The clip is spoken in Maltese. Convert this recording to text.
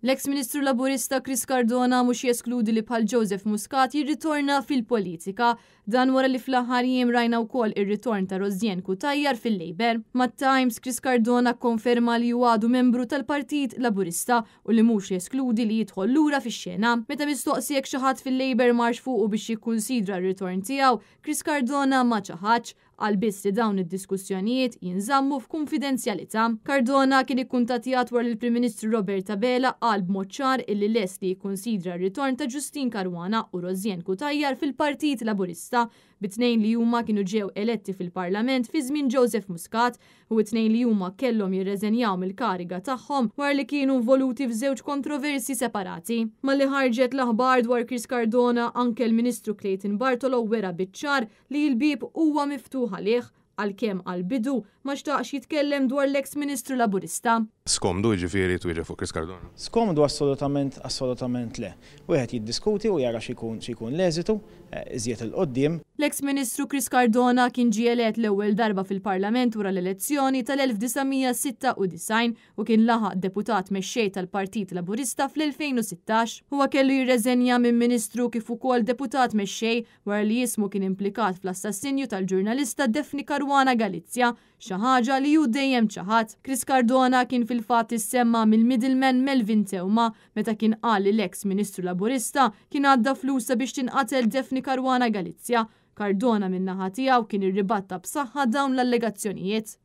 L-eks Ministru Laburista Chris Cardona mhux jeskludi li bħal Joseph Muscat jirritorna fil-politika. Dan wara li fl-aħħar jiem rajna wkoll ir-ritorn ta' Rosianne Cutajar fil-Labour. Mat-Times, Chris Cardona kkonferma li hu għadu membru tal-Partit Laburista u li mhux jeskludi li jidħol lura fix-xena. Meta mistoqsi jekk xi ħadd fil-Labour marx fuqu biex jikkunsidra r-ritorn tiegħu, Chris Cardona ma ċaħadx. Qal biss li dawn id-diskussjonijiet jinżammu f'kunfidenzjalità. Cardona kien ikkuntattjat wara li l-Prim Ministru Robert Abela qal b'mod ċar illi lest li jikkunsidra r-ritorn ta' Justyne Caruana u Rosianne Cutajar fil-Partit Laburista, bit-tnejn li huma kienu ġew eletti fil-Parlament fi żmien Joseph Muscat u it-tnejn li huma kellhom jirreżenjaw mill-kariga tagħhom wara li kienu involuti f'żewġ kontroversji separati. Malli ħarġet l-aħbar dwar Chris Cardona, anke l-Ministru Clayton Bartolo wera biċ-ċar li l-bieb huwa miftuħ għalih, għalkemm għall-bidu ma xtaqx jitkellem dwar l-eks Ministru Laburista. Skomdu jiġifieri twieġeb fuq Chris Cardona? Skomdu assolutament, assolutament le. Wieħed jiddiskuti u jara xi jkun xi jkun l-eżitu iżjed 'il quddiem. L-eks Ministru Chris Cardona kien ġie elett l-ewwel darba fil-Parlament wara l-elezzjoni tal-1996 u kien laħaq Deputat Mexxej tal-Partit Laburista fl-2016. Huwa kellu jirreżenja minn Ministru kif ukoll Deputat Mexxej wara li ismu kien implikat fl-assassinju tal-ġurnalista Daphne Caruana Galizia, xi ħaġa li hu dejjem ċaħad. Chris Cardona kien fil-fatt issemma mill-middleman Melvin Theuma meta kien qal li l-eks Ministru Laburista kien għadda flus sabiex tinqatel Daphne Caruana Galizia. Cardona min-naħa tiegħu kien irribatta b'saħħa dawn l-allegazzjonijiet.